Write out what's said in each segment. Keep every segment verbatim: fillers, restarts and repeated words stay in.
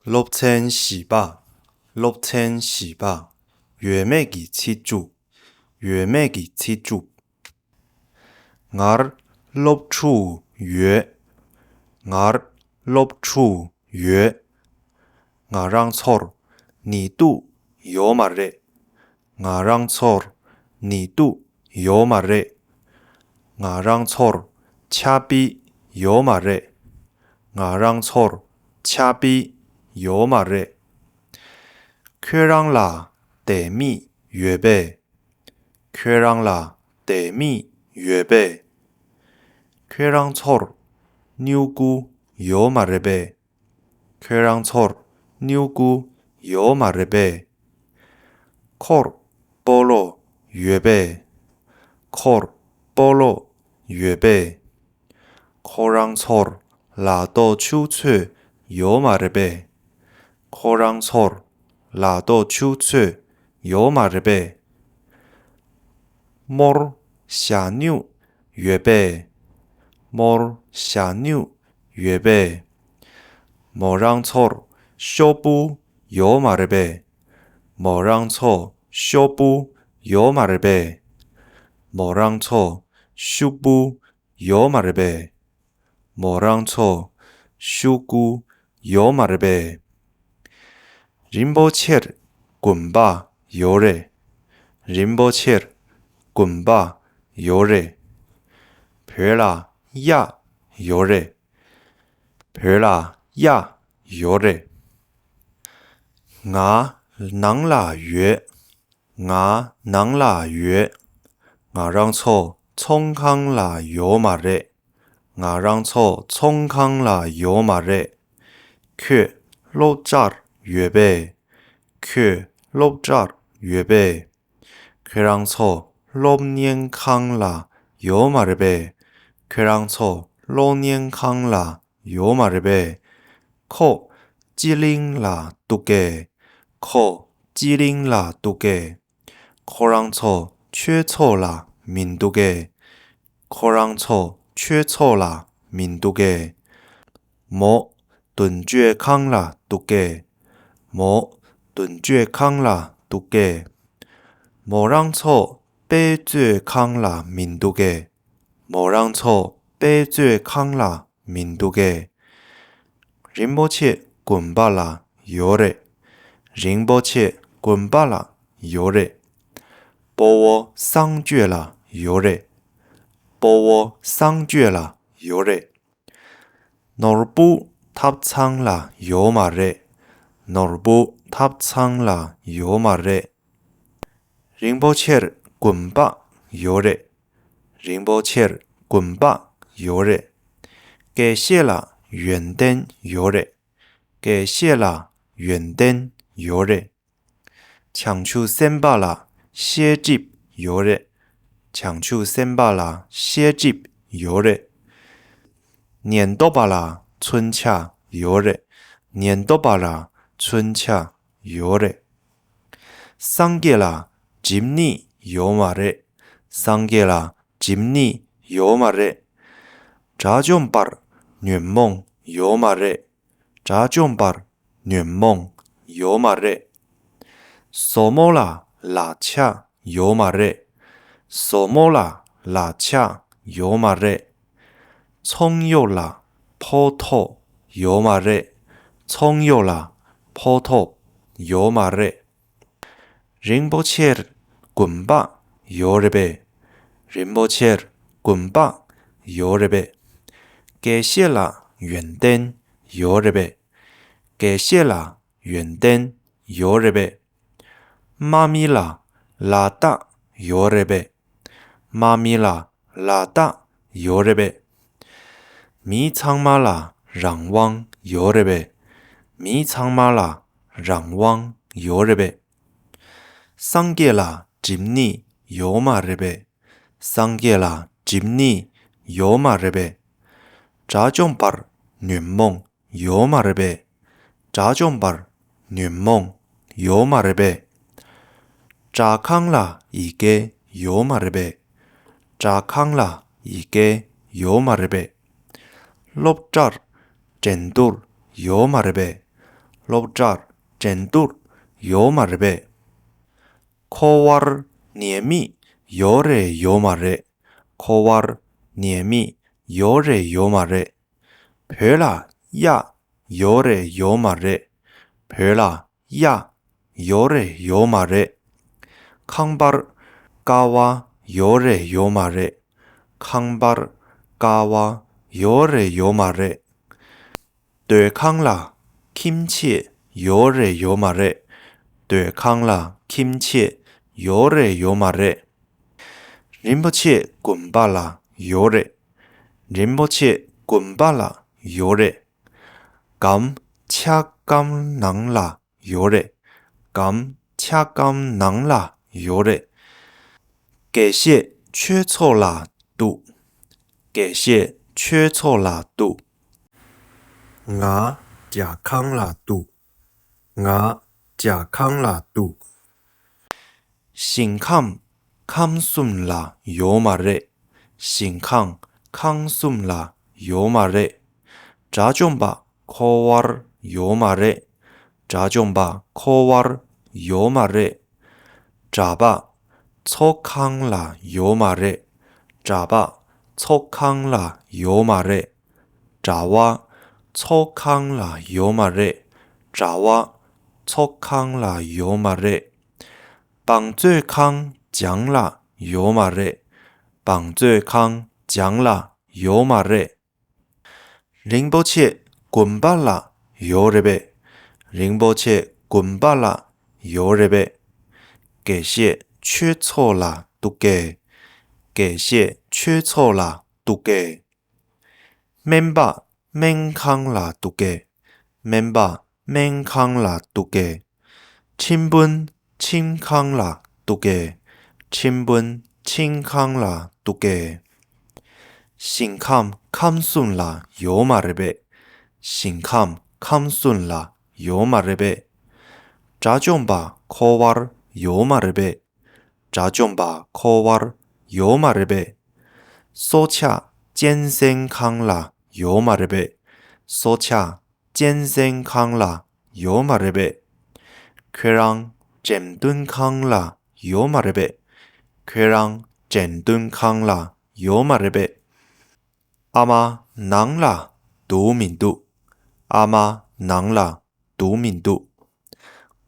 སློབ་ཚན་བཞི་པ། སློབ་ཚན་བཞི་པ། ཡོད་མེད་ཀྱི་ཚིག་སྒྲུབ། ཡོད་མེད་ཀྱི་ཚིག་སྒྲུབ། ངར་སློབ་ཕྲུག་ཡོད། ངར་སློབ་ཕྲུག་ཡོད། ང་རང་ཚོར་ནི་དུ་ཡོད་མ་རེད། ང་རང་ཚོར་ནི་དུ་ཡོད་མ་རེད། ང་རང་ཚོར་ཆ་པི་ཡོད་མ་རེད། ང་རང་ཚོར་ཆ་པི་ཡོད་མ་རེད། ཁྱོད་རང་ལ་དེ་མི་ཡོད་པས། ཁྱོད་རང་ལ་དེ་མི་ཡོད་པས། ཁྱོད་རང་ཚོར་སྨྱུ་གུ་ཡོད་མ་རེད་པས། ཁྱོད་རང་ཚོར་སྨྱུ་གུ་ཡོད་མ་རེད་པས། ཁོར་སྤོ་ལོ་ཡོད་པས། ཁོར་སྤོ་ལོ་ཡོད་པས། ཁོ་རང་ཚོར་ལག་ཏོ་ཆུ་ཚོད་ཡོད་མ་རེད་པས། ཁོ་རང་ཚོར་ལག་ཏོ་ཆུ་ཚོད་ཡོད་མ་རེད་པས། མོར་ཞྭ་སྨྱུག་ཡོད་པས། མོར་ཞྭ་སྨྱུག་ཡོད་པས། མོ་རང་ཚོར་ཤོག་བུ་ཡོད་མ་རེད་པས། མོ་རང་ཚོ་ཤོག་བུ་ཡོད་མ་རེད་པས། མོ་རང་ཚོ་ཤོག་བུ་ཡོད་མ་རེད་པས། མོ་རང་ཚོ་ཤོག་གུ་ཡོད་མ་རེད་པས། རིན་པོ་ཆེར་གོན་པ་ཡོད་རེད། རིན་པོ་ཆེར་གོན་པ་ཡོད་རེད། བོད་ལ་གཡག་ཡོད་རེད། བོད་ལ་གཡག་ཡོད་རེད། ང་ནང་ལ་ཡོད། ང་ནང་ལ་ཡོད། ང་རང་ཚོ་ཚོང་ཁང་ལ་ཡོད་མ་རེད། ང་རང་ཚོ་ཚོང་ཁང་ལ་ཡོད་མ་རེད། ཁྱོད་སློབ་གྲྭར་ཡོད་པས། ཁྱོད་སློབ་གྲྭར་ཡོད་པས། ཁྱོད་རང་ཚོ་སློབ་གཉེར་ཁང་ལ་ཡོད་མ་རེད་པས། ཁྱོད་རང་ཚོ་སློབ་གཉེར་ཁང་ལ་ཡོད་མ་རེད་པས། ཁོ་སྤྱི་གླིང་ལ་འདུག་གས། ཁོ་སྤྱི་གླིང་ལ་འདུག་གས། ཁོ་རང་ཚོ་ཆོས་ཚོགས་ལ་མི་འདུག་གས། ཁོ་རང་ཚོ་ཆོས་ཚོགས་ལ་མི་འདུག་གས། མོ་དོན་གཅོད་ཁང་ལ་འདུག་གས། མོ་དོན་གཅོད་ཁང་ལ་འདུག་གས། མོ་རང་ཚོ་དཔེ་མཛོད་ཁང་ལ་མི་འདུག་གས། མོ་རང་ཚོ་དཔེ་མཛོད་ཁང་ལ་མི་འདུག་གས། རིན་པོ་ཆེ་དགོན་པ་ལ་ཡོད་རེད། རིན་པོ་ཆེ་དགོན་པ་ལ་ཡོད་རེད། སྤོ་བོ་གསང་སྤྱོད་ལ་ཡོད་རེད། སྤོ་བོ་གསང་སྤྱོད་ལ་ཡོད་རེད། ནོར་བུ་ཐབ་ཚང་ལ་ཡོད་མ་རེད། ནོར་བུ་ཐབ་ཚང་ལ་ཡོད་མ་རེད། རིན་པོ་ཆེར་དགོན་པ་ཡོད་རེད། རིན་པོ་ཆེར་དགོན་པ་ཡོད་རེད། དགེ་བཤེས་ལ་ཡོན་ཏན་ཡོད་རེད། དགེ་བཤེས་ལ་ཡོན་ཏན་ཡོད་རེད། བྱང་ཆུབ་སེམས་དཔའ་ལ་ཤེས་སྒྲིབ་ཡོད་རེད། བྱང་ཆུབ་སེམས་དཔའ་ལ་ཤེས་སྒྲིབ་ཡོད་རེད། ཉན་རྟོག་པ་ལ་མཚོན་ཆ་ཡོད་རེད། ཉན་རྟོག་པ་ལ་མཚོན་ཆ་ཡོད་རེད། སངས་རྒྱས་ལ་སྒྲིབ་གཉིས་ཡོད་མ་རེད། སངས་རྒྱས་ལ་སྒྲིབ་གཉིས་ཡོད་མ་རེད། དགྲ་བཅོམ་པར་ཉོན་མོངས་ཡོད་མ་རེད། དགྲ་བཅོམ་པར་ཉོན་མོངས་ཡོད་མ་རེད། སོར་མོ་ལ་ལག་ཆ་ཡོད་མ་རེད། སོར་མོ་ལ་ལག་ཆ་ཡོད་མ་རེད། ཚོང་གཡོག་ལ་ཕོགས་ཐོབ་ཡོད་མ་རེད། ཚོང་གཡོག་ལ་ཕོགས་ཐོབ་ཡོད་མ་རེད། རིན་པོ་ཆེར་དགོན་པ་ཡོད་རེད་པས། རིན་པོ་ཆེར་དགོན་པ་ཡོད་རེད་པས། དགེ་བཤེས་ལ་ཡོན་ཏན་ཡོད་རེད་པས། དགེ་བཤེས་ལ་ཡོན་ཏན་ཡོད་རེད་པས། དམག་མི་ལ་ལག་རྟགས་ཡོད་རེད་པས། དམག་མི་ལ་ལག་རྟགས་ཡོད་རེད་པས། མི་ཚང་མ་ལ་རང་དབང་ཡོད་རེད་པས། མི་ཚང་མ་ལ་རང་དབང་ཡོད་རེད་པས། སངས་རྒྱས་ལ་སྒྲིབ་གཉིས་ཡོད་མ་རེད་པས། སངས་རྒྱས་ལ་སྒྲིབ་གཉིས་ཡོད་མ་རེད་པས། དགྲ་བཅོམ་པར་ཉོན་མོངས་ཡོད་མ་རེད་པས། དགྲ་བཅོམ་པར་ཉོན་མོངས་ཡོད་མ་རེད་པས། དྲ་ཁང་ལ་ཡི་གེ་ཡོད་མ་རེད་པས། དྲ་ཁང་ལ་ཡི་གེ་ཡོད་མ་རེད་པས། སློབ་གྲྭར་འགྲན་བསྡུར་ཡོད་མ་རེད་པས། སློབ་གྲྭར་འགྲན་བསྡུར་ཡོད་མ་རེད་པས། ཁོ་བར་ཉེས་དམིགས་ཡོད་རེད་ཡོད་མ་རེད། ཁོ་བར་ཉེས་དམིགས་ཡོད་རེད་ཡོད་མ་རེད། བོད་ལ་གཡག་ཡོད་རེད་ཡོད་མ་རེད། བོད་ལ་གཡག་ཡོད་རེད་ཡོད་མ་རེད། ཁང་པར་ཀ་བ་ཡོད་རེད་ཡོད་མ་རེད། ཁང་པར་ཀ་བ་ཡོད་རེད་ཡོད་མ་རེད། སྡོད་ཁང་ལ་ཁྱིམ་ཆས་ཡོད་རེད་ཡོད་མ་རེད། སྡོད་ཁང་ལ་ཁྱིམ་ཆས་ཡོད་རེད་ཡོད་མ་རེད། རིན་པོ་ཆེ་དགོན་པ་ལ་ཡོད་རེད། རིན་པོ་ཆེ་དགོན་པ་ལ་ཡོད་རེད། སྒམ་ཆ་སྒམ་ནང་ལ་ཡོད་རེད། སྒམ་ཆ་སྒམ་ནང་ལ་ཡོད་རེད། དགེ་བཤེས་ཆོས་ཚོགས་ལ་འདུག་དགེ་བཤེས་ཆོས་ཚོགས་ལ་འདུག་ང་རྒྱ་ཁང་ལ་འདུག་ང་རྒྱ་ཁང་ལ་འདུག་ཞིང་ཁམས་ཁམས་གསུམ་ལ་ཡོད་མ་རེད། ཞིང་ཁམས་ཁམས་གསུམ་ལ་ཡོད་མ་རེད། དགྲ་བཅོམ་པ་འཁོར་བར་ཡོད་མ་རེད། དགྲ་བཅོམ་པ་འཁོར་བར་ཡོད་མ་རེད། གྲྭ་པ་ཚོགས་ཁང་ལ་ཡོད་མ་རེད། གྲྭ་པ་ཚོགས་ཁང་ལ་ཡོད་མ་རེད། གྲྭ་བ་ཚོགས་ཁང་ལ་ཡོད་མ་རེད། གྲྭ་བ་ཚོགས་ཁང་ལ་ཡོད་མ་རེད། བང་མཛོད་ཁང་གྱང་ལ་ཡོད་མ་རེད། བང་མཛོད་ཁང་གྱང་ལ་ཡོད་མ་རེད། རིན་པོ་ཆེ་དགོན་པ་ལ་ཡོད་རེད་པས། རིན་པོ་ཆེ་དགོན་པ་ལ་ཡོད་རེད་པས། དགེ་བཤེས་ཆོས་ཚོགས་ལ་འདུག་གས། དགེ་བཤེས་ཆོས་ཚོགས་ལ་འདུག་གས། སྨན་པ་སྨན་ཁང་ལ་འདུག་གས། སྨན་པ་སྨན་ཁང་ལ་འདུག་གས། ཁྲིམས་དཔོན་ཁྲིམས་ཁང་ལ་འདུག་གས། ཁྲིམས་དཔོན་ཁྲིམས་ཁང་ལ་འདུག་གས། ཞིང་ཁམས་ཁམས་གསུམ་ལ་ཡོད་མ་རེད་པས། ཞིང་ཁམས་ཁམས་གསུམ་ལ་ཡོད་མ་རེད་པས། དགྲ་བཅོམ་པ་འཁོར་བར་ཡོད་མ་རེད་པས། དགྲ་བཅོམ་པ་འཁོར་བར་ཡོད་མ་རེད་པས། སྲོག་ཆགས་གཅན་གཟན་ཁང་ལ་ཡོད་མ་རེད་པས། སྲོག་ཆགས་གཅན་གཟན་ཁང་ལ་ཡོད་མ་རེད་པས། ཁྱོད་རང་འགྲེམས་སྟོན་ཁང་ལ་ཡོད་མ་རེད་པས། ཁྱོད་རང་འགྲེམས་སྟོན་ཁང་ལ་ཡོད་མ་རེད་པས། ཨ་མ་ནང་ལ་འདུག་མི་འདུག་ཨ་མ་ནང་ལ་འདུག་མི་འདུག་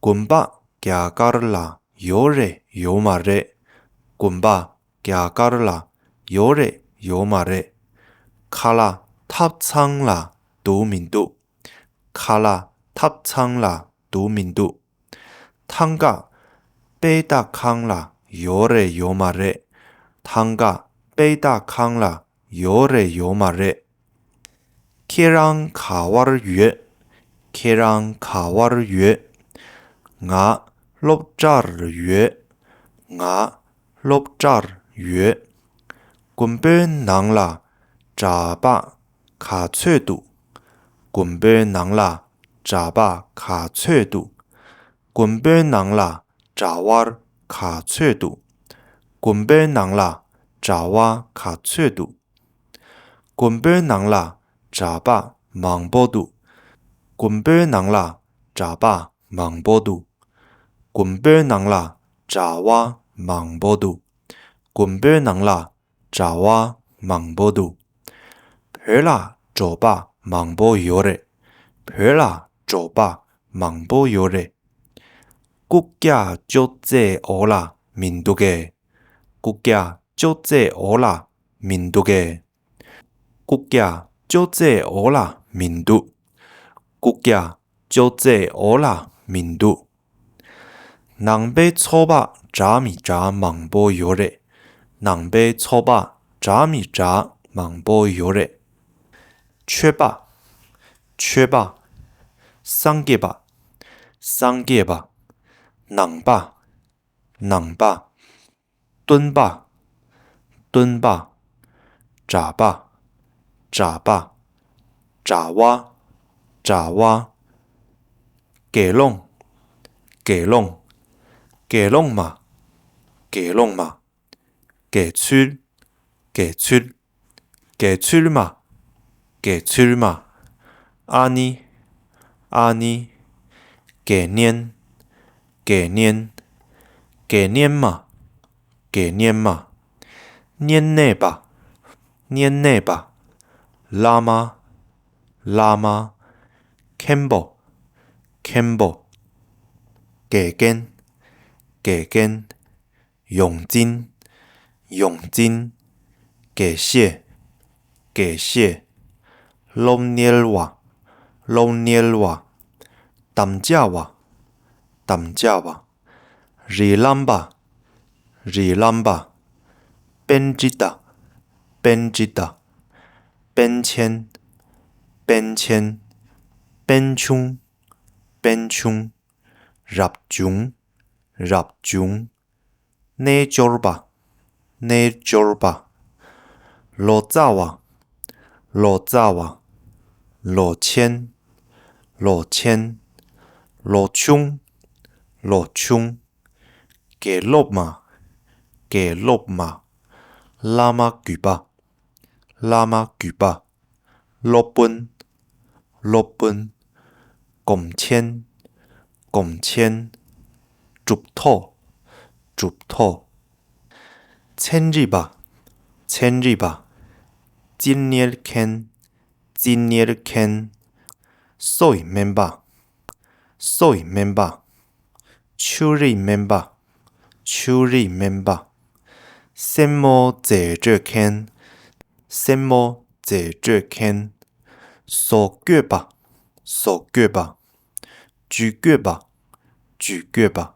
དགོན་པ་རྒྱ་གར་ལ་ཡོད་རེད་ཡོད་མ་རེད། དགོན་པ་རྒྱ་གར་ལ་ཡོད་རེད་ཡོད་མ་རེད། ཁ་ལག་ཐབ་ཚང་ལ་འདུག་མི་འདུག་ཁ་ལག་ཐབ་ཚང་ལ་འདུག་མི་འདུག་ཐང་ག་དཔེ་ལྟ་ཁང་ལ་ཡོད་རེད་ཡོད་མ་རེད། ཐང་ག་དཔེ་ལྟ་ཁང་ལ་ཡོད་རེད་ཡོད་མ་རེད། ཁྱེད་རང་ག་བར་ཡོད། ཁྱེད་རང་ག་བར་ཡོད། ང་སློབ་གྲྭར་ཡོད། ང་སློབ་གྲྭར་ཡོད། དགོན་པའི་ནང་ལ་གྲྭ་པ་ག་ཚོད་འདུག་དགོན་པའི་ནང་ལ་གྲྭ་པ་ག་ཚོད་འདུག་དགོན་པའི་ནང་ལ་གྲྭ་བ་ག་ཚོད་འདུག་དགོན་པའི་ནང་ལ་གྲྭ་བ་ག་ཚོད་འདུག་དགོན་པའི་ནང་ལ་གྲྭ་པ་མང་པོ་འདུག་དགོན་པའི་ནང་ལ་གྲྭ་པ་མང་པོ་འདུག་དགོན་པའི་ནང་ལ་གྲྭ་བ་མང་པོ་འདུག་དགོན་པའི་ནང་ལ་གྲྭ་བ་མང་པོ་འདུག་བོད་ལ་གྲྭ་པ་མང་པོ་ཡོད་རེད། བོད་ལ་གྲྭ་པ་མང་པོ་ཡོད་རེད། རྐུབ་བཀྱག་ཅོག་ཙེའི་འོག་ལ་མི་འདུག་གས། རྐུབ་བཀྱག་ཅོག་ཙེའི་འོག་ལ་མི་འདུག་གས། རྐུབ་བཀྱག་ཅོག་ཙེའི་འོག་ལ་མི་འདུག་རྐུབ་བཀྱག་ཅོག་ཙེའི་འོག་ལ་མི་འདུག་ནང་པའི་ཚོགས་པ་འདྲ་མི་འདྲ་མང་པོ་ཡོད་རེད། ནང་པའི་ཚོགས་པ་འདྲ་མི་འདྲ་མང་པོ་ཡོད་རེད། ཆོས་པ། ཆོས་པ། སངས་རྒྱས་པ། སངས་རྒྱས་པ། ནང་པ། ནང་པ། སྟོན་པ། སྟོན་པ། གྲྭ་པ། གྲྭ་པ། གྲྭ་བ། གྲྭ་བ། དགེ་སློང་། དགེ་སློང་། དགེ་སློང་མ། དགེ་སློང་མ། དགེ་ཚུལ། དགེ་ཚུལ། དགེ་ཚུལ་མ། དགེ་ཚུལ་མ། ཨ་ནི། ཨ་ནི། དགེ་བསྙེན། དགེ་བསྙེན། དགེ་བསྙེན་མ། དགེ་བསྙེན་མ། བསྙེན་གནས་པ། བསྙེན་གནས་པ། བླ་མ། བླ་མ། མཁན་པོ། མཁན་པོ། དགེ་རྒན། དགེ་རྒན། ཡོངས་འཛིན། ཡོངས་འཛིན། དགེ་བཤེས། དགེ་བཤེས། སློབ་གཉེར་བ། སློབ་གཉེར་བ། དམ་བཅའ་བ། དམ་བཅའ་བ། རིགས་ལམ་པ། རིགས་ལམ་པ། པཎྜི་ཏ། པཎྜི་ཏ། པཎ་ཆེན། པཎ་ཆེན། པཎ་ཆུང་། པཎ་ཆུང་། རབ་བྱུང་། རབ་བྱུང་། རྣལ་འབྱོར་པ། རྣལ་འབྱོར་པ། ལོ་ཙཱ་བ། ལོ་ཙཱ་བ། ལོ་ཆེན། ལོ་ཆེན། ལོ་ཆུང་། ལོ་ཆུང་། དགེ་སློབ་མ། དགེ་སློབ་མ། བླ་མ་གུས་པ། བླ་མ་གུས་པ། སློབ་དཔོན། སློབ་དཔོན། སྒོམ་ཆེན། སྒོམ་ཆེན། གྲུབ་ཐོབ། གྲུབ་ཐོབ། ཚན་རིག་པ། ཚན་རིག་པ། རྩིས་གཉེར་མཁན། རྩིས་གཉེར་མཁན། སོ་ཡི་སྨན་པ། སོ་ཡི་སྨན་པ། ཆུ་རིགས་སྨན་པ། ཆུ་རིགས་སྨན་པ། སེན་མོ་རྫས་སྤྲོད་མཁན། སེན་མོ་རྫས་སྤྲོད་མཁན། བཟོ་བཀོད་པ། བཟོ་བཀོད་པ། ཇུས་འགོད་པ། ཇུས་འགོད་པ།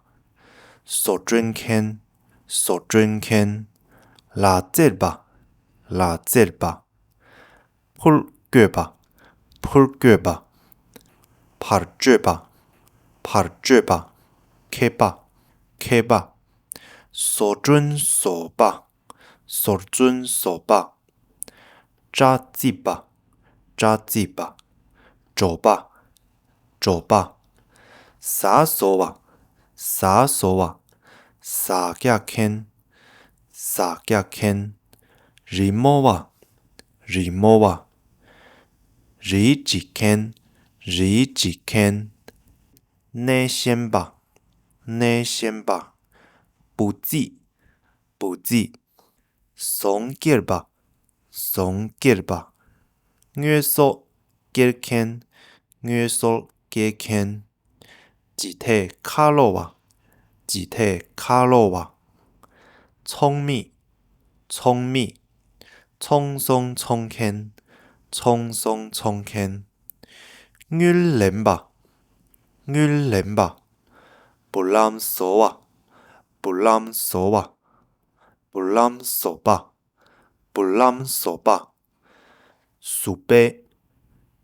བཟོ་སྐྲུན་མཁན། བཟོ་སྐྲུན་མཁན། ལག་རྩེད་པ། ལག་རྩེད་པ། ཕུར་བཀོད་པ། ཕུར་བཀོད་པ། བར་གཅོད་པ། བར་གཅོད་པ། མཁས་པ། མཁས་པ། བཟོ་སྐྲུན་བཟོ་པ། བཟོ་སྐྲུན་བཟོ་པ། སྐྲ་བརྩིགས་པ། སྐྲ་བརྩིགས་པ། འབྲོག་པ། འབྲོག་པ། ཟ་བཟོ་བ། ཟ་བཟོ་བ། ཟ་རྒྱག་མཁན། ཟ་རྒྱག་མཁན། རི་མོ་བ། རི་མོ་བ། རིགས་འབྱེད་མཁན། རིགས་འབྱེད་མཁན། སྣེ་ཤན་པ། སྣེ་ཤན་པ། འབུ་རྩིས། འབུ་རྩིས། ཟོང་སྐྱེལ་པ། ཟོང་སྐྱེལ་པ། དངོས་ཟོག་སྐྱེལ་མཁན། དངོས་ཟོག་སྐྱེལ་མཁན། ཇི་ཐད་ཁ་ལོ་བ། ཇི་ཐད་ཁ་ལོ་བ། ཚོང་མི། ཚོང་མི། ཚོང་ཟོང་འཚོང་མཁན། ཚོང་ཟོང་འཚོང་མཁན། དངུལ་ལེན་པ། དངུལ་ལེན་པ། འབུ་ལམ་བཟོ་བ། འབུ་ལམ་བཟོ་བ། འབུ་ལམ་བཟོ་པ། འབུ་ལམ་བཟོ་པ། གཟུགས་པོའི།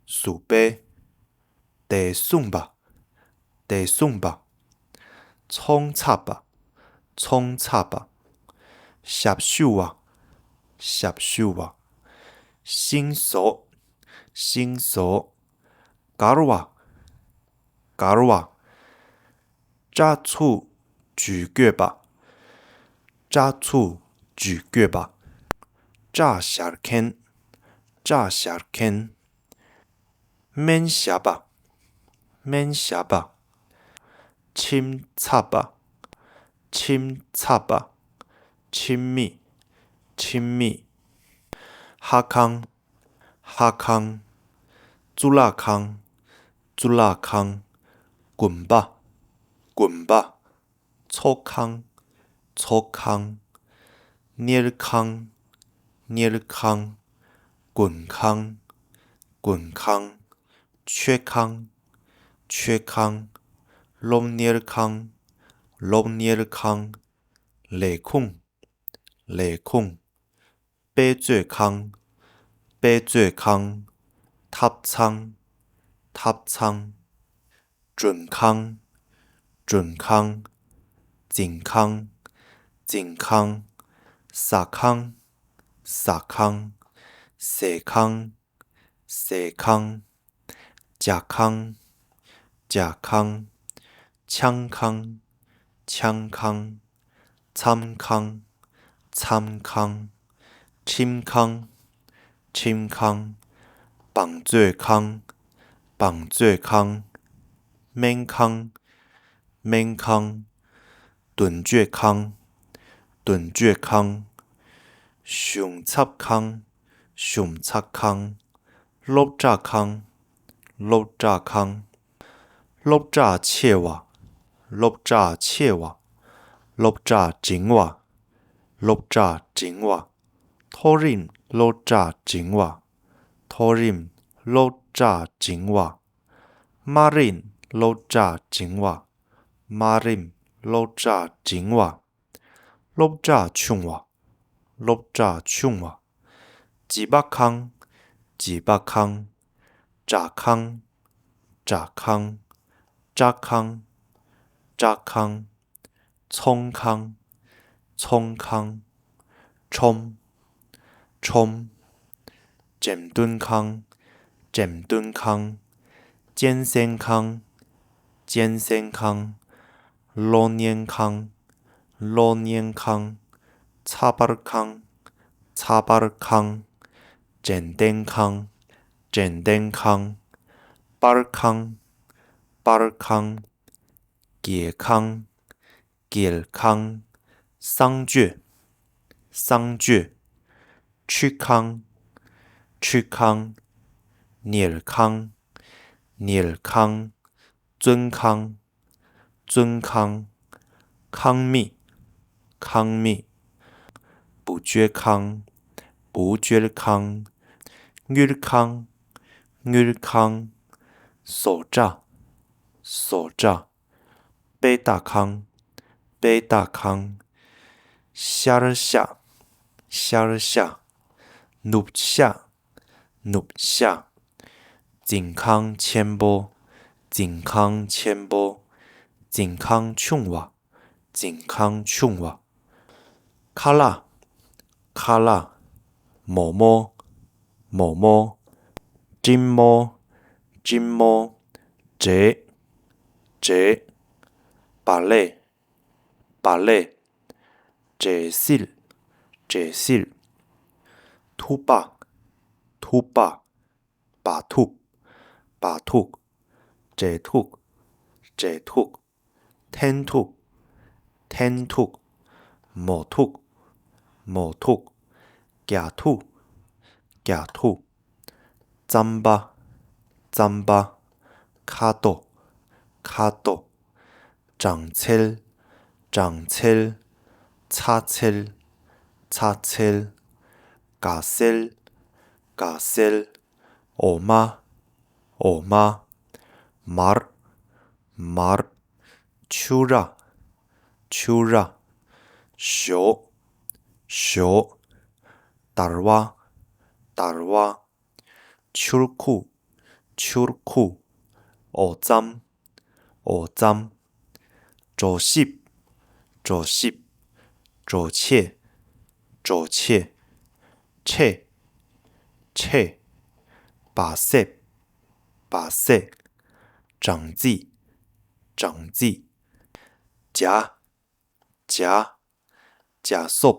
གཟུགས་པོའི། བདེ་སྲུང་པ། བདེ་སྲུང་པ། ཚོང་ཚབ་པ། ཚོང་ཚབ་པ། ཞབས་ཞུ་བ། ཞབས་ཞུ་བ། ཤིང་བཟོ། ཤིང་བཟོ། སྒར་བ། སྒར་བ། སྐྲ་ཚུགས་ཇུས་འགོད་པ། སྐྲ་ཚུགས་ཇུས་འགོད་པ། སྐྲ་བཞར་མཁན། སྐྲ་བཞར་མཁན། སྨན་ཞབས་པ། སྨན་ཞབས་པ། ཁྲིམས་ཚབ་པ། ཁྲིམས་ཚབ་པ། ཁྲིམས་མི། ཁྲིམས་མི། ལྷ་ཁང་། ལྷ་ཁང་། གཙུག་ལག་ཁང་། གཙུག་ལག་ཁང་། དགོན་པ། དགོན་པ། ཚོགས་ཁང་། ཚོགས་ཁང་། གཉེར་ཁང་། གཉེར་ཁང་། མགོན་ཁང་། མགོན་ཁང་། མཆོད་ཁང་། མཆོད་ཁང་། སློབ་གཉེར་ཁང་། སློབ་གཉེར་ཁང་། ལས་ཁུངས། ལས་ཁུངས། དཔེ་མཛོད་ཁང་། དཔེ་མཛོད་ཁང་། ཐབ་ཚང་། ཐབ་ཚང་། མགྲོན་ཁང་། མགྲོན་ཁང་། འཛིན་ཁང་། འཛིན་ཁང་། ཟ་ཁང་། ཟ་ཁང་། ཟས་ཁང་། ཟས་ཁང་། ཇ་ཁང་། ཇ་ཁང་། ཆང་ཁང་། ཆང་ཁང་། མཚམས་ཁང་། མཚམས་ཁང་། ཁྲིམས་ཁང་། ཁྲིམས་ཁང་། བང་མཛོད་ཁང་། བང་མཛོད་ཁང་། སྨན་ཁང་། སྨན་ཁང་། མདུན་སྐྱོད་ཁང་། མདུན་སྐྱོད་ཁང་། གཞུང་ཚབ་ཁང་། གཞུང་ཚབ་ཁང་། སློབ་གྲྭ་ཁང་། སློབ་གྲྭ་ཁང་། སློབ་གྲྭ་ཆེ་བ། སློབ་གྲྭ་ཆེ་བ། སློབ་གྲྭ་འབྲིང་བ། སློབ་གྲྭ་འབྲིང་བ། མཐོ་རིམ་སློབ་གྲྭ་འབྲིང་བ། མཐོ་རིམ་སློབ་གྲྭ་འབྲིང་བ། དམའ་རིམ་སློབ་གྲྭ་འབྲིང་བ། དམའ་རིམ་སློབ་གྲྭ་འབྲིང་བ། སློབ་གྲྭ་ཆུང་བ། སློབ་གྲྭ་ཆུང་བ། བྱིས་པ་ཁང་། བྱིས་པ་ཁང་། གྲྭ་ཁང་། གྲྭ་ཁང་། སྐྱག་ཁང་། སྐྱག་ཁང་། ཚོང་ཁང་། ཚོང་ཁང་། ཁྲོམ། ཁྲོམ། འགྲེམས་སྟོན་ཁང་། འགྲེམས་སྟོན་ཁང་། གཅན་གཟན་ཁང་། གཅན་གཟན་ཁང་། གློག་བརྙན་ཁང་། གློག་བརྙན་ཁང་། ཚགས་པར་ཁང་། ཚགས་པར་ཁང་། དྲན་རྟེན་ཁང་། དྲན་རྟེན་ཁང་། པར་ཁང་། པར་ཁང་། རྒྱལ་ཁང་། རྒྱལ་ཁང་། གསང་སྤྱོད། གསང་སྤྱོད། ཁྲུས་ཁང་། ཁྲུས་ཁང་། ཉལ་ཁང་། ཉལ་ཁང་། བཙོན་ཁང་། བཙོན་ཁང་། ཁང་མིག། ཁང་མིག། བུ་བཅོལ་ཁང་། བུ་བཅོལ་ཁང་། དངུལ་ཁང་། དངུལ་ཁང་། བཟོ་གྲྭ། བཟོ་གྲྭ། དཔེ་ལྟ་ཁང་། དཔེ་ལྟ་ཁང་། ཤར་ཤག། ཤར་ཤག། ནུབ་ཤག། ནུབ་ཤག། འཛིན་ཁང་ཆེན་པོ། འཛིན་ཁང་ཆེན་པོ། འཛིན་ཁང་ཆུང་བ། འཛིན་ཁང་ཆུང་བ། ཁ་ལག། ཁ་ལག། མོག་མོག། མོག་མོག། འགྲེང་མོ། འགྲེང་མོ། འབྲས། འབྲས། བག་ལེབ། བག་ལེབ། འབྲས་སིལ། འབྲས་སིལ། ཐུག་པ། ཐུག་པ། སྦ་ཐུག། སྦ་ཐུག། འབྲས་ཐུག། འབྲས་ཐུག། འཐེན་ཐུག། འཐེན་ཐུག། མོ་ཐུག། མོ་ཐུག། རྒྱག་ཐུག། རྒྱག་ཐུག། རྩམ་པ། རྩམ་པ། ཁ་དོག། ཁ་དོག། གྲངས་ཚད། གྲངས་ཚད། ཚ་ཚད། ཚ་ཚད། དགའ་སེལ། དགའ་སེལ། འོ་མ། འོ་མ། མར། མར། ཕྱུ་ར། ཕྱུ་ར། ཞོ། ཞོ། དར་བ། དར་བ། ཆུར་ཁུ། ཆུར་ཁུ། འོ་རྩམ། འོ་རྩམ། གྲོ་ཞིབ། གྲོ་ཞིབ། གྲོ་ཆས། གྲོ་ཆས། ཁྲེ། ཁྲེ། བག་སེབ། བག་སེབ། སྦྲང་རྩི། སྦྲང་རྩི། ཇ། ཇ། ཇ་སོབ།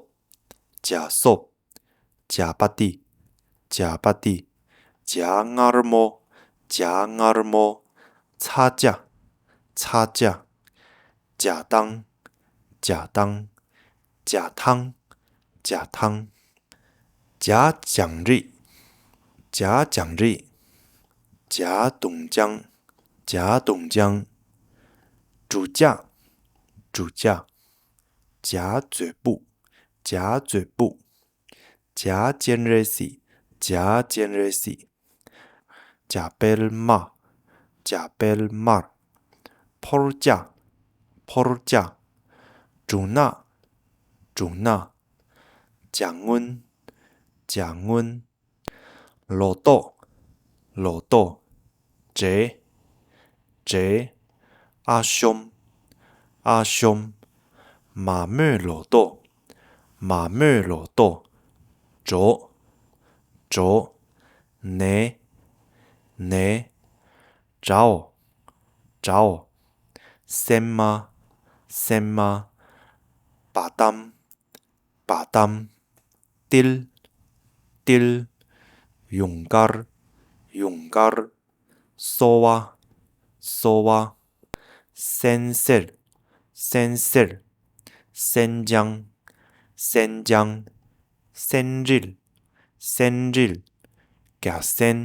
ཇ་སོབ། ཇ་པ་ཏི། ཇ་པ་ཏི། ཇ་མངར་མོ། ཇ་མངར་མོ། ཚ་ཇ། ཚ་ཇ། ཇ་ཐང་། ཇ་ཐང་། ཇ་ཐང་། ཇ་ཐང་། ཇ་ལྗང་རིགས། ཇ་ལྗང་རིགས། ཇ་དུང་ལྗང་། ཇ་དུང་ལྗང་། འབྲུ་ལྕག། འབྲུ་ལྕག། ཇ་མཛོད་ཕུག། ཇ་མཛོད་ཕུག། ཇ་སྤྱན་རས་གཟིགས། ཇ་སྤྱན་རས་གཟིགས། ཇ་དཔལ་དམར། ཇ་དཔལ་དམར། ཕོར་ཇ། ཕོར་ཇ། འབྲུ་ནག། འབྲུ་ནག། ཇ་སྔོན། ཇ་སྔོན། ལོ་ཏོག། ལོ་ཏོག། འབྲས། འབྲས། ཨ་ཤོམ། ཨ་ཤོམ། མ་རྨོས་ལོ་ཏོག། མ་རྨོས་ལོ་ཏོག། གྲོ། གྲོ། ནས། ནས། དྲའོ། དྲའོ། སྲན་མ། སྲན་མ། བ་དམ། བ་དམ། ཏིལ། ཏིལ། ཡུངས་ཀར། ཡུངས་ཀར། སོལ་བ། སོལ་བ། གསན་སེར། གསན་སེར། གསན་སྦྱང་། གསན་སྦྱང་། གསན་རིལ། གསན་རིལ། རྒྱ་སེན།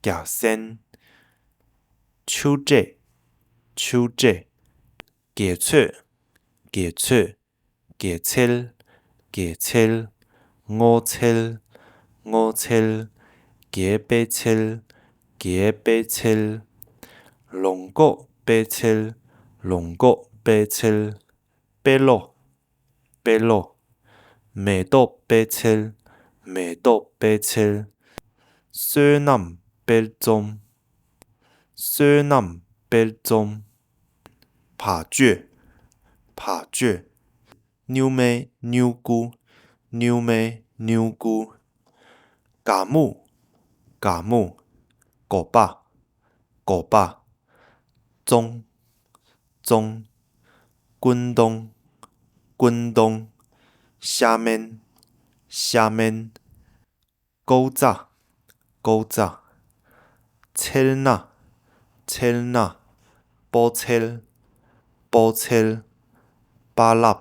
རྒྱ་སེན། ཆུ་འབྲས། ཆུ་འབྲས། གེ་ཚོད། གེ་ཚོད། གེ་ཚེལ། གེ་ཚེལ། སྔོ་ཚལ། སྔོ་ཚལ། གེ་པེ་ཚེལ། གེ་པེ་ཚེལ། ལོང་ཀོག་པེ་ཚེལ། ལོང་ཀོག་པེ་ཚེལ། པེ་ལོ། པེ་ལོ། མེ་ཏོག་པེ་ཚེལ། མེ་ཏོག་པེ་ཚེལ། བསོད་ནམས་དཔལ་འཛོམས། བསོད་ནམས་དཔལ་འཛོམས། བ་ཅོ། བ་ཅོ། སྨྱུག་མའི་སྨྱུ་གུ། སྨྱུག་མའི་སྨྱུ་གུ། ག་མུ། ག་མུ། གོ་པ། གོ་པ། ཙོང་། ཙོང་། ཀུན་ཏོང་། ཀུན་ཏོང་། ཤ་མེན། ཤ་མེན། ཀོའུ་ཙ། ཀོའུ་ཙ། ཚལ་སྣ། ཚལ་སྣ། སྤོ་ཚལ། སྤོ་ཚལ། པ་ལབ།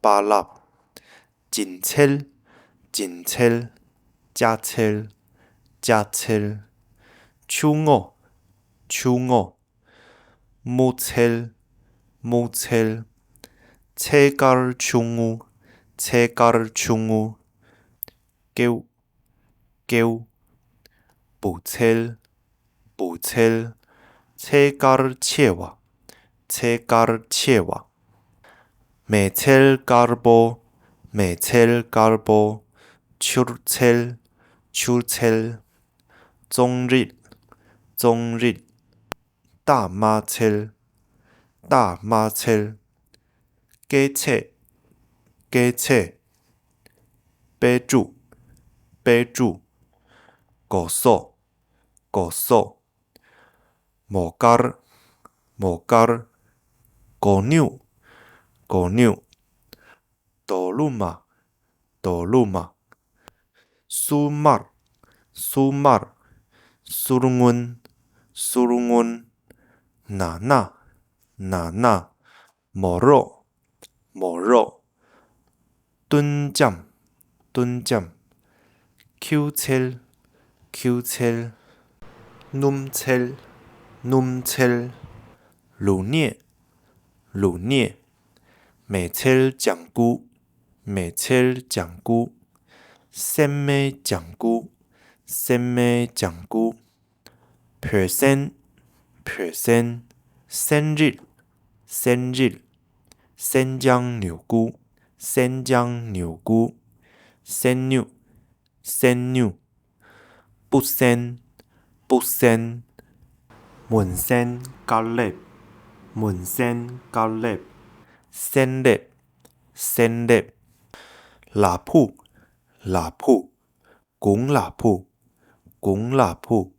པ་ལབ། སྦྱིན་ཚལ། སྦྱིན་ཚལ། ཅ་ཚལ། ཅ་ཚལ། ཆུ་སྔོ། ཆུ་སྔོ། སྨུག་ཚལ། སྨུག་ཚལ། ཚལ་དཀར་ཆུང་ངུ། ཚལ་དཀར་ཆུང་ངུ། ཀེའུ། ཀེའུ། བུ་ཚལ། བུ་ཚལ། ཚལ་དཀར་ཆེ་བ། ཚལ་དཀར་ཆེ་བ། མེ་ཚལ་དཀར་པོ། མེ་ཚལ་དཀར་པོ། ཆུར་ཚལ། ཆུར་ཚལ། ཙོང་རིལ། ཙོང་རིལ། རྟགས་མ་ཚལ། རྟགས་མ་ཚལ། སྐེ་ཚེ། སྐེ་ཚེ། པེ་ཀྲུ། པེ་ཀྲུ། གོ་སོ། གོ་སོ། མོ་དཀར། མོ་དཀར། གོ་སྨྱུག། གོ་སྨྱུག། དོ་ལུ་མ། དོ་ལུ་མ། སུར་དམར། སུར་དམར། སུར་སྔོན། སུར་སྔོན། ན་ན། ན་ན། མོ་རོག། མོ་རོག། བཏུན་ལྕམ། བཏུན་ལྕམ། ཁྱེའུ་ཚལ། ཁྱེའུ་ཚལ། སྣུམ་ཚལ། སྣུམ་ཚལ། ལུག་ནད། ལུག་ནད། མེ་ཚལ་ལྗང་གུ། མེ་ཚལ་ལྗང་གུ། སྲན་མའི་ལྗང་གུ། སྲན་མའི་ལྗང་གུ། བོད་སྲན། བོད་སྲན། སྲན་རིལ། སྲན་རིལ། སྲན་ལྗང་མྱུ་གུ། སྲན་ལྗང་མྱུ་གུ། སྲན་སྨྱུག། སྲན་སྨྱུག། སྤུ་སྲན། སྤུ་སྲན། མུན་སྲན་དཀར་ལེབ། མུན་སྲན་དཀར་ལེབ། སྲན་ལེབ། སྲན་ལེབ། ལ་ཕུག། ལ་ཕུག། དགུང་ལ་ཕུག། དགུང་ལ་ཕུག།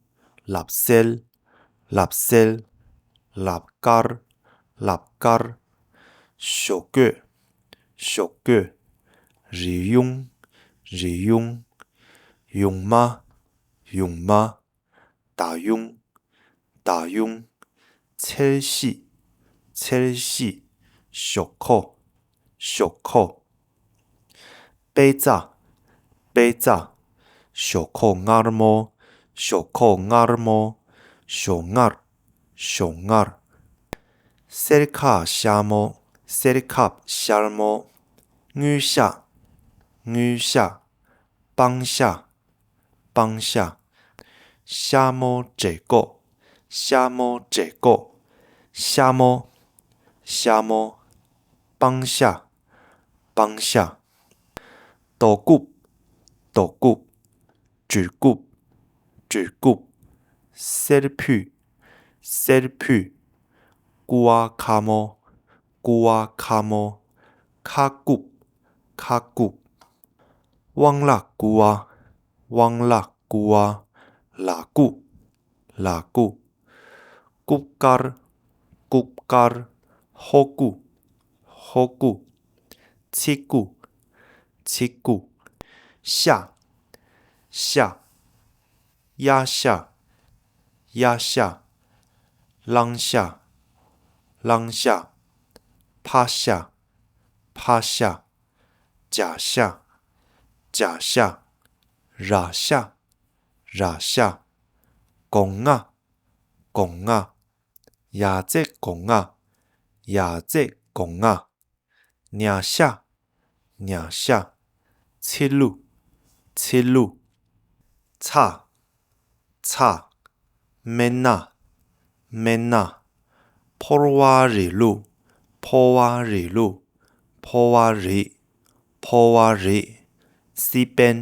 ལབ་སེལ། ལབ་སེལ། ལབ་དཀར། ལབ་དཀར། ཞོག་གོས། ཞོག་གོས། རི་གཡུང་། རི་གཡུང་། ཡུང་མ། ཡུང་མ། ད་གཡུང་། ད་གཡུང་། ཚལ་ཤིད། ཚལ་ཤིད། ཞོག་ཁོག། ཞོག་ཁོག། པད་ཚ། པད་ཚ། ཞོག་ཁོག་མངར་མོ། ཞོག་ཁོག་མངར་མོ། ཞོག་མངར། ཞོག་མངར། སེར་ཁ་ཤ་མོ། སེར་ཁབ་ཤར་མོ། དངུལ་ཤ། དངུལ་ཤ། སྤང་ཤ། སྤང་ཤ། ཤ་མོ་འབྲས་ཀོག། ཤ་མོ་འབྲས་ཀོག། ཤ་མོ། ཤ་མོ། སྤང་ཤ། སྤང་ཤ། རྡོ་རྐུབ། རྡོ་རྐུབ། གྲུལ་རྐུབ། གྲུལ་རྐུབ། སེར་ཕུད། སེར་ཕུད། ཀུ་བ་ཁ་མོ། ཀུ་བ་ཁ་མོ། ཁ་རྐུབ། ཁ་རྐུབ། དབང་ལ་ཀུ་བ། དབང་ལ་ཀུ་བ། ལ་རྐུབ། ལ་རྐུབ། རྐུབ་དཀར། རྐུབ་དཀར། ཧོ་རྐུ། ཧོ་རྐུ། ཚི་རྐུ། ཚི་རྐུ། ཤ། ཤ། གཡག་ཤ། གཡག་ཤ། གླང་ཤ། གླང་ཤ། ཕག་ཤ། ཕག་ཤ། བྱ་ཤ། བྱ་ཤ། ར་ཤ། ར་ཤ། སྒོ་ང་། སྒོ་ང་། ཡ་ཙེ་སྒོ་ང་། ཡ་ཙེ་སྒོ་ང་། ཉ་ཤ། ཉ་ཤ། ཚི་ལུ། ཚི་ལུ། ཚ། ཚ། སྨན་སྣ། སྨན་སྣ། ཕོར་བ་རི་ལུ། ཕོར་བ་རི་ལུ། ཕོར་བ་རི། ཕོར་བ་རི། སི་པན།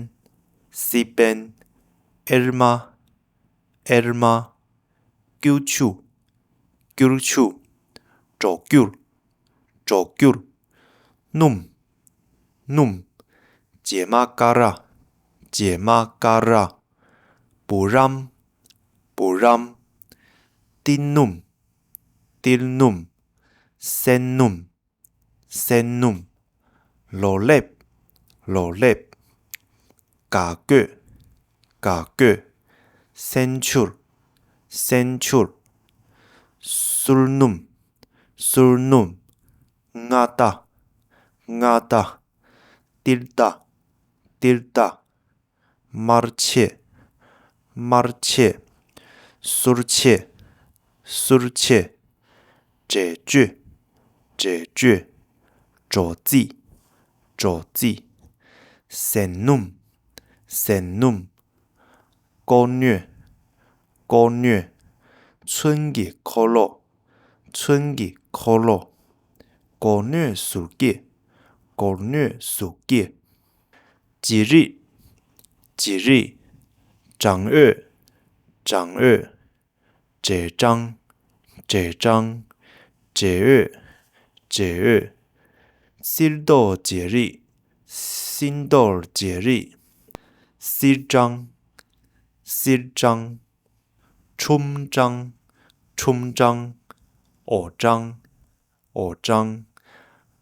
སི་པན། ཨེར་མ། ཨེར་མ། ཀྱུ་ཆུ། ཀྱུར་ཆུ། གྲོག་ཀྱུར། གྲོག་ཀྱུར། སྣུམ། སྣུམ། ཇེ་མ་ཀ་ར། ཇེ་མ་ཀ་ར། བུ་རམ། བུ་རམ། ཏིལ་སྣུམ། ཏིལ་སྣུམ། སྲན་སྣུམ། སྲན་སྣུམ། ལོ་ལེབ། ལོ་ལེབ། ག་ཀོད། ག་ཀོད། སྲན་ཆུར། སྲན་ཆུར། སུལ་སྣུམ། སུལ་སྣུམ། མངའ་བདག། མངའ་བདག། ཏིལ་བདག། ཏིལ་བདག། དམར་ཆས། དམར་ཆས། གསུར་ཆས། གསུར་ཆས། འབྲས་བཅོས། འབྲས་བཅོས། གྲོ་རྩི། གྲོ་རྩི། ཟན་སྣུམ། ཟན་སྣུམ། ཀོ་སྣོད། ཀོ་སྣོད། ཚོན་གྱི་འཁོར་ལོ། ཚོན་གྱི་འཁོར་ལོ། གོ་སྣོད་ཟུར་སྐྱེས། གོ་སྣོད་ཟུར་སྐྱེས། བྱི་རིལ། བྱི་རིལ། སྦྲང་འོད། སྦྲང་འོད། འབྲས་སྦྲང་། འབྲས་སྦྲང་། འབྲས་འོད། འབྲས་འོད། སིལ་ཏོག་བྱི་རིལ། སིལ་ཏོག་བྱི་རིལ། སིལ་སྦྲང་། སིལ་སྦྲང་། ཁྲུམ་སྦྲང་། ཁྲུམ་སྦྲང་། འོ་སྦྲང་། འོ་སྦྲང་།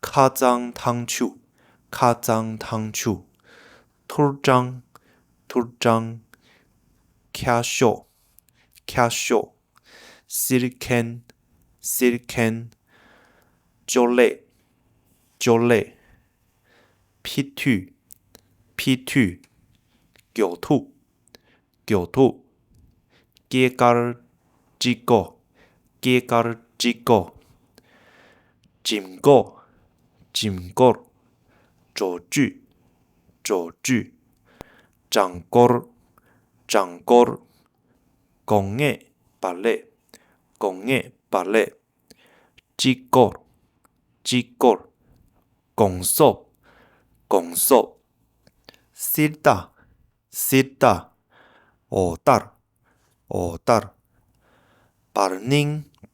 ཁ་རྩང་ཐང་ཆུ། ཁ་རྩང་ཐང་ཆུ། ཐུར་སྦྲང་། ཐུར་སྦྲང་། ཁ་ཤོག། ཁ་ཤོག། སིལ་མཁན། སིལ་མཁན། ཅོ་ལེ། ཅོ་ལེ། ཕི་ཐུད། ཕི་ཐུད། མགྱོགས་ཐུག། མགྱོགས་ཐུག། སྐྱེས་སྐར་དཀྲིས་སྐོར། སྐྱེས་སྐར་དཀྲིས་སྐོར། གྱིམ་སྐོར། གྱིམ་སྐོར། གྲོག་བཅུད། གྲོག་བཅུད། སྦྲང་སྐོར། སྦྲང་སྐོར། སྒོང་ངད་བག་ལེབ། སྒོང་ངད་བག་ལེབ། དཀྲིས་སྐོར། དཀྲིས་སྐོར། སྒོང་གསོབ། སྒོང་གསོབ། སིལ་ཏ། སིལ་ཏ། འོ་ལྟར། འོ་ལྟར། བར་སྣེའི་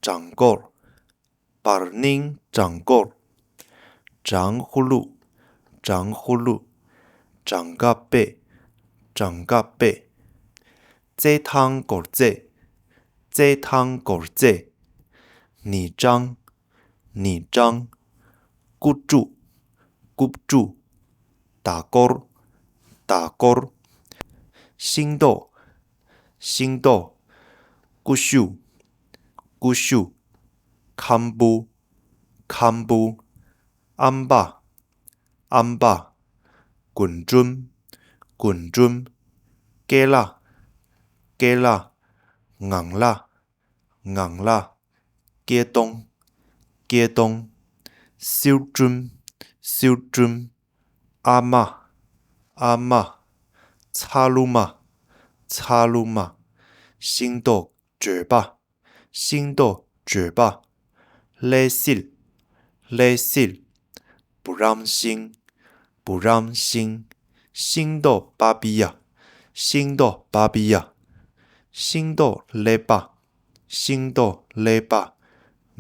སྦྲང་སྐོར། བར་སྣེའི་སྦྲང་སྐོར། སྦྲང་ཧུ་ལུ། སྦྲང་ཧུ་ལུ། སྦྲང་ཀ་པེ། སྦྲང་ཀ་པེ། རྩེད་ཐང་སྐོར་རྩེ། རྩེད་ཐང་སྐོར་རྩེ། ནི་སྦྲང་། ནི་སྦྲང་། ཀུ་ཀྲུ། ཀུབ་ཀྲུ། མདའ་སྐོར། མདའ་སྐོར། ཤིང་ཏོག། ཤིང་ཏོག། ཀུ་ཤུ། ཀུ་ཤུ། ཁམ་བུ། ཁམ་བུ། ཨམ་པ། ཨམ་པ། རྒུན་འབྲུམ། རྒུན་འབྲུམ། ཀེ་ལ། ཀེ་ལ། ངང་ལ། ངང་ལ། སྐྱེ་སྟོང་། སྐྱེ་སྟོང་། སིལ་ཀྲུམ། སིལ་ཀྲུམ། ཨ་མ། ཨ་མ། ཚ་ལུ་མ། ཚ་ལུ་མ། ཤིང་ཏོག་བགྲོད་པ། ཤིང་ཏོག་བགྲོད་པ། ཀླད་སིལ། ཀླད་སིལ། བུ་རམ་ཤིང་། བུ་རམ་ཤིང་། ཤིང་ཏོག་པ་པི་ཡ། ཤིང་ཏོག་པ་པི་ཡ། ཤིང་ཏོག་ཀླད་པ། ཤིང་ཏོག་ཀླད་པ།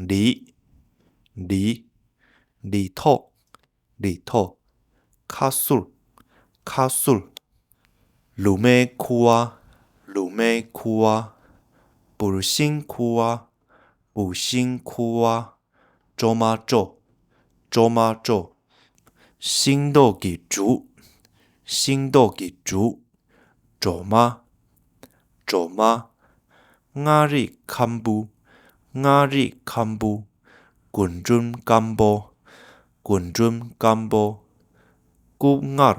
ལི། ལི། ལི་ཐོག། ལི་ཐོག། ཁ་སུར། ཁ་སུར། ལུ་མའི་ཁུ་བ། ལུ་མའི་ཁུ་བ། བུར་ཤིང་ཁུ་བ། བུར་ཤིང་ཁུ་བ། ཀྲོ་མ་ཀྲོ། ཀྲོ་མ་ཀྲོ། ཤིང་ཏོག་གི་འབྲུ། ཤིང་ཏོག་གི་འབྲུ། གྲོ་མ། གྲོ་མ། མངའ་རིས་ཁམ་བུ། མངའ་རིས་ཁམ་བུ། རྒུན་འབྲུམ་སྐམ་པོ། རྒུན་འབྲུམ་སྐམ་པོ། རྐུབ་མངར།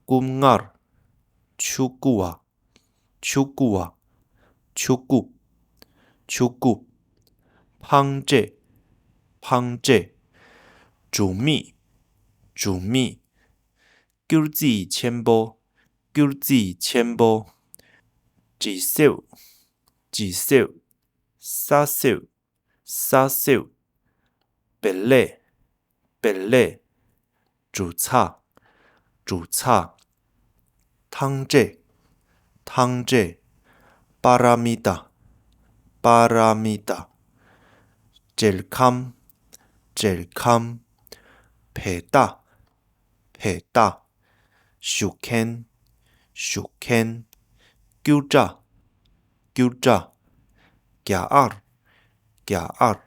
རྐུབ་མངར། ཆུ་རྐུ་བ། ཆུ་རྐུ་བ། ཆུ་རྐུབ། ཆུ་རྐུབ། ཕང་འབྲས། ཕང་འབྲས། འབྲུ་མིག། འབྲུ་མིག། སྐྱུར་རྩི་ཆེན་པོ། སྐྱུར་རྩི་ཆེན་པོ། དྲི་སེལ། དྲི་སེལ། ས་སེལ། ས་སེལ། བལ་ལེ། བལ་ལེ། འབྲུ་ཚ། འབྲུ་ཚ། ཐང་འབྲས། ཐང་འབྲས། པ་ར་མི་ཏ། པ་ར་མི་ཏ། འབྲེལ་ཁམས། འབྲེལ་ཁམས། བལ་ཏ། བལ་ཏ། ཞུ་མཁན། ཞུ་མཁན། ཀྱུ་ཀྲ། ཀྱུ་ཀྲ། རྒྱ་ཨར། རྒྱ་ཨར།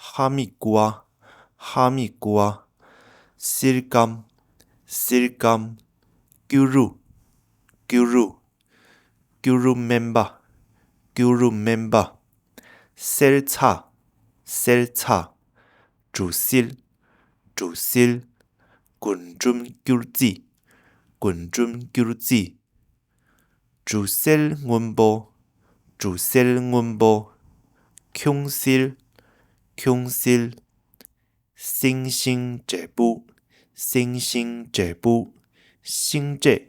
ཧ་མི་ཀུ་བ། ཧ་མི་ཀུ་བ། སིལ་སྐམ། སིལ་སྐམ། སྐྱུ་རུ། སྐྱུ་རུ། སྐྱུ་རུ་སྨན་པ། སྐྱུ་རུ་སྨན་པ། སེར་ཚ། སེར་ཚ། འབྲུ་སིལ། འབྲུ་སིལ། རྒུན་འབྲུམ་སྐྱུར་རྩི། རྒུན་འབྲུམ་སྐྱུར་རྩི། འབྲུ་སེལ་སྔོན་པོ། འབྲུ་སེལ་སྔོན་པོ། ཁྱུང་སིལ། ཁྱུང་སིལ། སིང་ཤིང་འབྲས་བུ། སིང་ཤིང་འབྲས་བུ། ཤིང་འབྲས།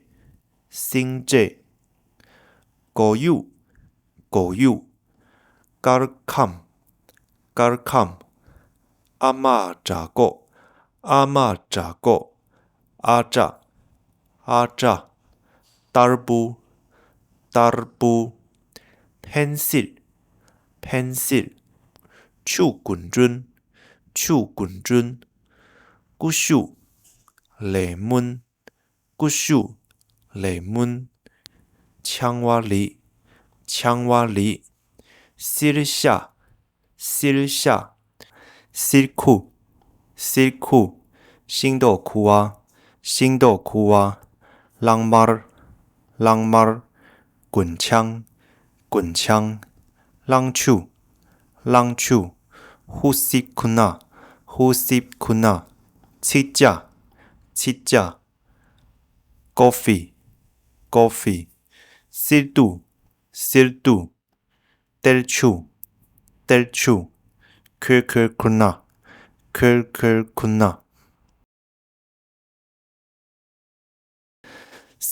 སིང་འབྲས། མགོ་ཡུག། མགོ་ཡུག། དཀར་ཁམ། དཀར་ཁམ། ཨ་མ་དྲག་ཀོ། ཨ་མ་དྲག་ཀོ། ཨ་བྲ། ཨ་བྲ། ཏར་བུ། ཏར་བུ། འཕེན་སིལ། འཕེན་སིལ། ཆུ་རྒུན་འབྲུམ། ཆུ་རྒུན་འབྲུམ། ཀུ་ཤུ། ལེ་མོན། ཀུ་ཤུ། ལེ་མོན། ཆང་བ་ལི། ཆང་བ་ལི། སིལ་ཤ། སིལ་ཤ། སིལ་ཁུ། སིལ་ཁུ། ཤིང་ཏོག་ཁུ་བ། ཤིང་ཏོག་ཁུ་བ། གླང་དམར། གླང་དམར། རྒུན་ཆང་། རྒུན་ཆང་། གླང་ཆུ། གླང་ཆུ། ཧུ་སིབ་ཁུ་ན། ཧུ་སིབ་ཁུ་ན། ཚིག་ཇ། ཚིག་ཇ། ཀོ་ཧྥི། ཀོ་ཧྥི། སིལ་ཏུ། སིལ་ཏུ། ཏེལ་ཆུ། ཏེལ་ཆུ། ཁོལ་ཁོལ་ཁུ་ན། ཁོལ་ཁོལ་ཁུ་ན།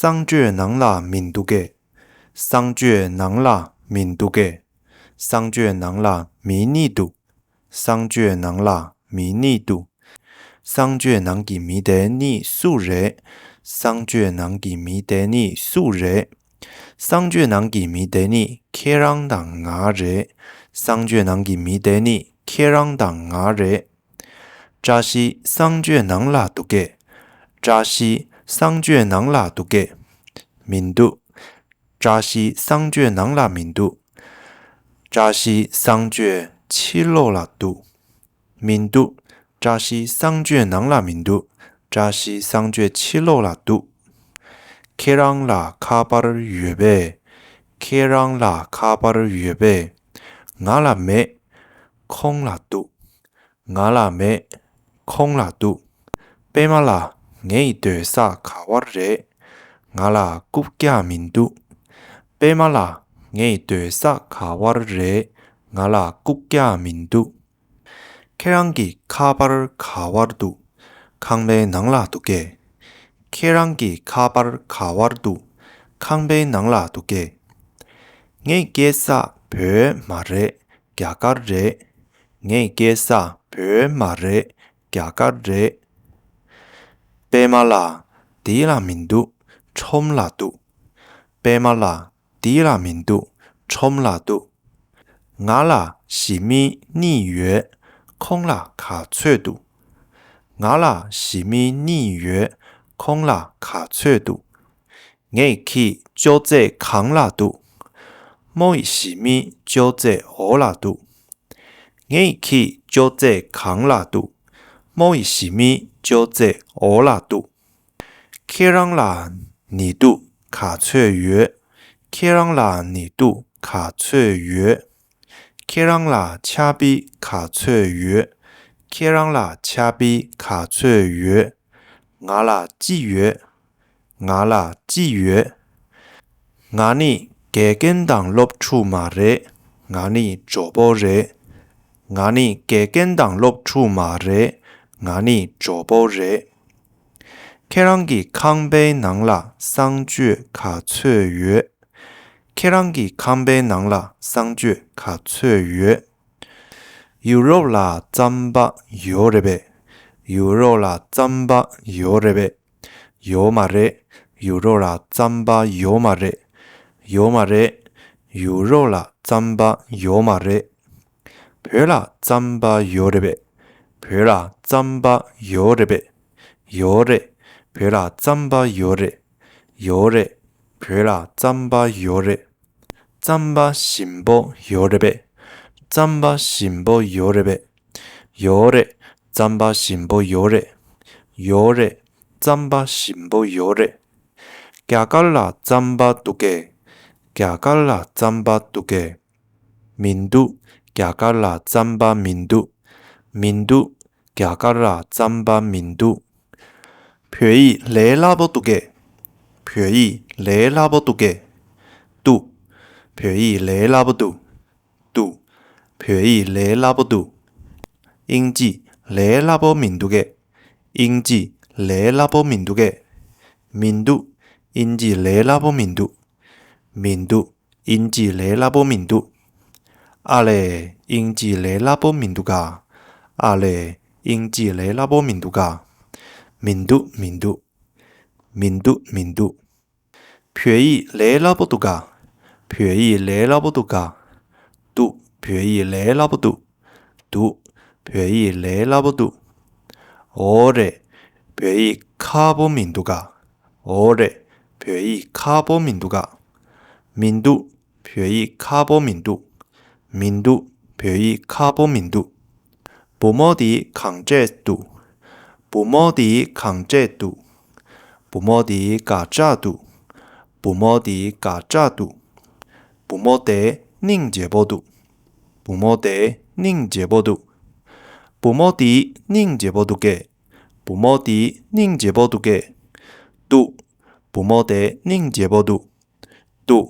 གསང་སྤྱོད་ནང་ལ་མི་འདུག་གས། གསང་སྤྱོད་ནང་ལ་མི་འདུག་གས། གསང་སྤྱོད་ནང་ལ་མི་གཉིས་འདུག་གསང་སྤྱོད་ནང་ལ་མི་གཉིས་འདུག་གསང་སྤྱོད་ནང་གི་མི་དེ་གཉིས་སུ་རེད། གསང་སྤྱོད་ནང་གི་མི་དེ་གཉིས་སུ་རེད། གསང་སྤྱོད་ནང་གི་མི་དེ་གཉིས་ཁྱེད་རང་དང་ང་རེད། གསང་སྤྱོད་ནང་གི་མི་དེ་གཉིས་ཁྱེད་རང་དང་ང་རེད། བཀྲ་ཤིས་གསང་སྤྱོད་ནང་ལ་འདུག་གས། བཀྲ་ཤིས་གསང་སྤྱོད་ནང་ལ་འདུག་གས། མི་འདུག་བཀྲ་ཤིས་གསང་སྤྱོད་ནང་ལ་མི་འདུག་བཀྲ་ཤིས་གསང་སྤྱོད་ཕྱི་ལོགས་ལ་འདུག་མི་འདུག་བཀྲ་ཤིས་གསང་སྤྱོད་ནང་ལ་མི་འདུག་བཀྲ་ཤིས་གསང་སྤྱོད་ཕྱི་ལོགས་ལ་འདུག་ཁྱེད་རང་ལ་ཁ་པར་ཡོད་པས། ཁྱེད་རང་ལ་ཁ་པར་ཡོད་པས། ང་ལ་མེད། ཁོང་ལ་འདུག་ང་ལ་མེད། ཁོང་ལ་འདུག་པད་མ་ལགས། ངའི་སྡོད་ས་ག་བར་རེད། ང་ལ་རྐུབ་བཀྱག་མི་འདུག་པད་མ་ལགས། ངའི་སྡོད་ས་ག་བར་རེད། ང་ལ་རྐུབ་བཀྱག་མི་འདུག་ཁྱེད་རང་གི་ཁ་པར་ག་བར་འདུག་ཁང་པའི་ནང་ལ་འདུག་གས། ཁྱེད་རང་གི་ཁ་པར་ག་བར་འདུག་ཁང་པའི་ནང་ལ་འདུག་གས། ངའི་སྐྱེས་ས་བོད་མ་རེད། རྒྱ་གར་རེད། ངའི་སྐྱེས་ས་བོད་མ་རེད། རྒྱ་གར་རེད། པད་མ་ལགས། འདི་ལ་མི་འདུག་ཁྲོམ་ལ་འདུག་པད་མ་ལགས། འདི་ལ་མི་འདུག་ཁྲོམ་ལ་འདུག་ང་ལ་ཞི་མི་གཉིས་ཡོད། ཁོང་ལ་ག་ཚོད་འདུག་ང་ལ་ཞི་མི་གཉིས་ཡོད། ཁོང་ལ་ག་ཚོད་འདུག་ངའི་ཁྱི་ཅོག་ཙེ་སྒང་ལ་འདུག་མོ་ཡི་ཞི་མི་ཅོག་ཙེ་འོག་ལ་འདུག་ངའི་ཁྱི་ཅོག་ཙེ་སྒང་ལ་འདུག་མོ་ཡི་ཞི་མི་ཅོག་ཙེ་འོག་ལ་འདུག་ཁྱེད་རང་ལ་ནི་དུ་ག་ཚོད་ཡོད། ཁྱེད་རང་ལ་ནི་དུ་ག་ཚོད་ཡོད། ཁྱེད་རང་ལ་ཆར་པ་ག་ཚོད་ཡོད། ཁྱེད་རང་ལ་ཆར་པ་ག་ཚོད་ཡོད། ང་ལ་ཅི་ཡོད། ང་ལ་ཅི་ཡོད། ང་ནི་དགེ་རྒན་དང་སློབ་ཕྲུག་མ་རེད། ང་ནི་གྲོགས་པོ་རེད། ང་ནི་དགེ་རྒན་དང་སློབ་ཕྲུག་མ་རེད། ང་ནི་གྲོགས་པོ་རེད། ཁྱེད་རང་གི་ཁང་པའི་ནང་ལ་གསང་སྤྱོད་ག་ཚོད་ཡོད། ཁྱེད་རང་གི་ཁང་པའི་ནང་ལ་གསང་སྤྱོད་ག་ཚོད་ཡོད། ཡུ་རོབ་ལ་རྩམ་པ་ཡོད་རེད་པས། ཡུ་རོབ་ལ་རྩམ་པ་ཡོད་རེད་པས། ཡོད་མ་རེད། ཡུ་རོབ་ལ་རྩམ་པ་ཡོད་མ་རེད། ཡོད་མ་རེད། ཡུ་རོབ་ལ་རྩམ་པ་ཡོད་མ་རེད། བོད་ལ་རྩམ་པ་ཡོད་རེད་པས། བོད་ལ་རྩམ་པ་ཡོད་རེད་པས། ཡོད་རེད། བོད་ལ་རྩམ་པ་ཡོད་རེད། ཡོད་རེད། བོད་ལ་རྩམ་པ་ཡོད་རེད། རྩམ་པ་ཞིམ་པོ་ཡོད་རེད་པས། རྩམ་པ་ཞིམ་པོ་ཡོད་རེད་པས། ཡོད་རེད། རྩམ་པ་ཞིམ་པོ་ཡོད་རེད། ཡོད་རེད། རྩམ་པ་ཞིམ་པོ་ཡོད་རེད། རྒྱ་གར་ལ་རྩམ་པ་འདུག་གས། རྒྱ་གར་ལ་རྩམ་པ་འདུག་གས། མི་འདུག་རྒྱ་གར་ལ་རྩམ་པ་མི་འདུག་མི་འདུག་རྒྱ་གར་ལ་རྩམ་པ་མི་འདུག་བོད་ཡིག་ལས་སླ་པོ་འདུག་གས། བོད་ཡིག་ལས་སླ་པོ་འདུག་གས། འདུག་བོད་ཡིག་ལས་སླ་པོ་འདུག་འདུག་བོད་ཡིག་ལས་སླ་པོ་འདུག་དབྱིན་ཇི་ལས་སླ་པོ་མི་འདུག་གས། དབྱིན་ཇི་ལས་སླ་པོ་མི་འདུག་གས། མི་འདུག་དབྱིན་ཇི་ལས་སླ་པོ་མི་འདུག་མི་འདུག་དབྱིན་ཇི་ལས་སླ་པོ་མི་འདུག་ཨ་ལས། དབྱིན་ཇི་ལས་སླ་པོ་མི་འདུག་ག་ཨ་ལས། དབྱིན་ཇི་ལས་སླ་པོ་མི་འདུག་ག་མི་འདུག་མི་འདུག་མི་འདུག་མི་འདུག་བོད་ཡིག་ལས་སླ་པོ་འདུག་ག་བོད་ཡིག་ལས་སླ་པོ་འདུག་ག་འདུག་བོད་ཡིག་ལས་སླ་པོ་འདུག་འདུག་བོད་ཡིག་ལས་སླ་པོ་འདུག་འོ་རེད། བོད་ཡིག་ཁག་པོ་མི་འདུག་ག་འོ་རེད། བོད་ཡིག་ཁག་པོ་མི་འདུག་ག་མི་འདུག་བོད་ཡིག་ཁག་པོ་མི་འདུག་མི་འདུག་བོད་ཡིག་ཁག་པོ་མི་འདུག་བུ་མོ་དེ་གང་བྱས་འདུག་བུ་མོ་དེ་གང་བྱས་འདུག་བུ་མོ་དེ་ག་འདྲ་འདུག་བུ་མོ་དེ་ག་འདྲ་འདུག་བུ་མོ་དེ་སྙིང་རྗེ་པོ་འདུག་བུ་མོ་དེ་སྙིང་རྗེ་པོ་འདུག་བུ་མོ་དེ་སྙིང་རྗེ་པོ་འདུག་གས། བུ་མོ་དེ་སྙིང་རྗེ་པོ་འདུག་གས། འདུག་བུ་མོ་དེ་སྙིང་རྗེ་པོ་འདུག་འདུག་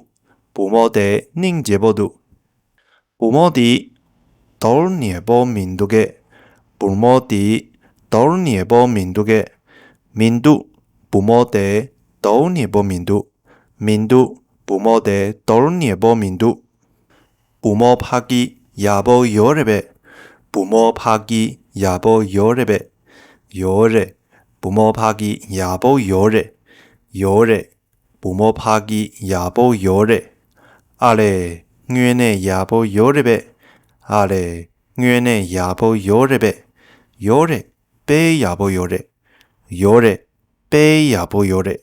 བུ་མོ་དེ་སྙིང་རྗེ་པོ་འདུག་བུ་མོ་དེ་མདོག་ཉེས་པོ་མི་འདུག་གས། བུ་མོ་དེ་མདོག་ཉེས་པོ་མི་འདུག་གས། མི་འདུག་བུ་མོ་དེ་མདོག་ཉེས་པོ་མི་འདུག་མི་འདུག་བུ་མོ་དེ་མདོག་ཉེས་པོ་མི་འདུག་བུ་མོ་ཕ་གི་ཡག་པོ་ཡོད་རེད་པས། བུ་མོ་ཕ་གི་ཡག་པོ་ཡོད་རེད་པས། ཡོད་རེད། བུ་མོ་ཕ་གི་ཡག་པོ་ཡོད་རེད། ཡོད་རེད། བུ་མོ་ཕ་གི་ཡག་པོ་ཡོད་རེད། ཨ་ལས། དངོས་གནས་ཡག་པོ་ཡོད་རེད་པས། ཨ་ལས། དངོས་གནས་ཡག་པོ་ཡོད་རེད་པས། ཡོད་རེད། དཔེ་ཡག་པོ་ཡོད་རེད། ཡོད་རེད། དཔེ་ཡག་པོ་ཡོད་རེད།